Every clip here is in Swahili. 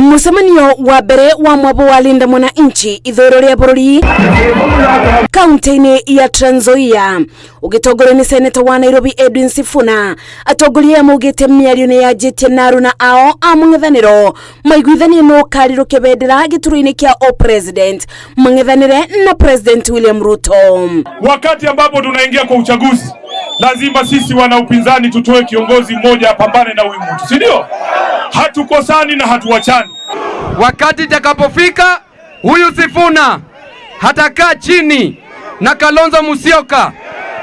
Mucemanio wa mbere wa mwabo wa Linda Mwananchi ithũĩro rĩa bũrũri kaunti-inĩ ya Trans Nzoia ũgĩtongorio nĩ seneta wa Nairobi Edwin Sifuna. Atongoria aya maugĩte mĩario nĩ yanjĩtie na aruna ao a mũng'ethanĩro maiguithanie no karirũkia bendera gĩturwa-inĩ kĩa o president mang'ethanĩre na President William Ruto. Wakati ambapo tunaingia kwa uchaguzi, lazima sisi wana upinzani tutoe kiongozi mmoja apambane na huyu mtu, si ndio? Hatukosani na hatuwachani. Wakati itakapofika, huyu Sifuna hatakaa chini na Kalonzo Musyoka,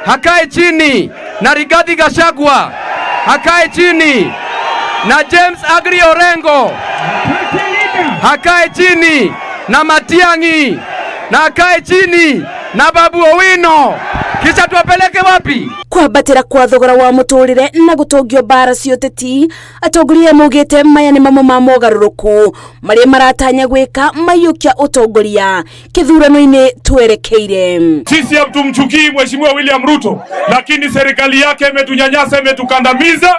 hakae chini na Rigathi Gachagua, hakae chini na James Agri Orengo, hakae chini na Matiang'i na akae chini na Babu Owino, kisha tuwapeleke wapi? Kwambatĩra kwa thogora wa mũtũrĩre na gũtongio mbara cia ũteti, atongoria maugĩte maya nĩ mamwe ma mogarũrũku marĩa maratanya gwĩka maiyũkia ũtongoria kĩthurano-inĩ twerekeire. Sisi hatumchukii Mheshimiwa William Ruto, lakini serikali yake imetunyanyasa, imetukandamiza,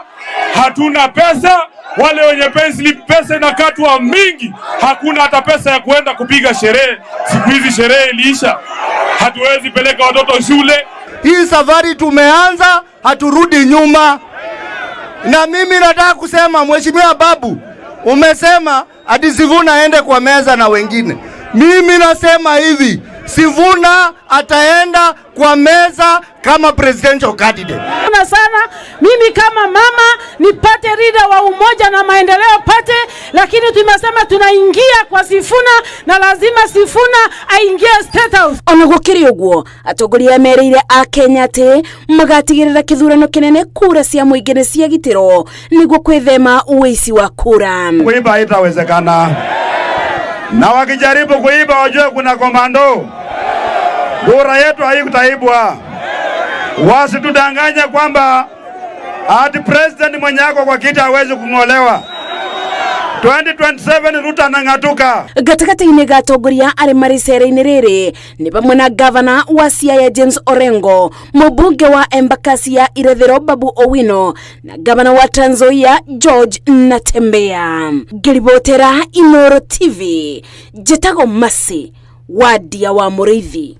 hatuna pesa. Wale wenye payslip pesa inakatwa mingi, hakuna hata pesa ya kuenda kupiga sherehe. Siku hizi sherehe iliisha, hatuwezi peleka watoto shule. Hii safari tumeanza, haturudi nyuma. Na mimi nataka kusema, Mheshimiwa Babu, umesema ati Sifuna aende kwa meza na wengine. Mimi nasema hivi, Sifuna ataenda kwa meza kama presidential candidate. Na sana mimi kama mama nipate leader wa Umoja na Maendeleo Party, lakini tumesema tunaingia kwa Sifuna na lazima Sifuna aingie State House. Ona gũkĩrĩ ũguo, atongoria merĩire akenya atĩ magatigĩrĩra kĩthurano kĩnene kura cia mũingĩ nĩ ciagitĩrwo nĩguo kwĩthema ũici wa kura. Kuiba haitawezekana, na wakijaribu kuiba wajue kuna komando. Kura yetu haikutaibwa. Wasitudanganye kwamba ati president mwenye ako kwa kiti hawezi kung'olewa. 2027 Ruto anang'atuka. Gatagatĩ-inĩ ga atongoria arĩa marĩ icera-inĩ rĩrĩ nĩ vamwe na gavana wa Siaya James Orengo, mũmbunge wa Embakasi ya Irathĩro Babu Owino na gavana wa Trans Nzoia George Natembeya. Ngĩribotera Inooro TV, njĩtagwo Mercy Wadia wa Mũrĩithi.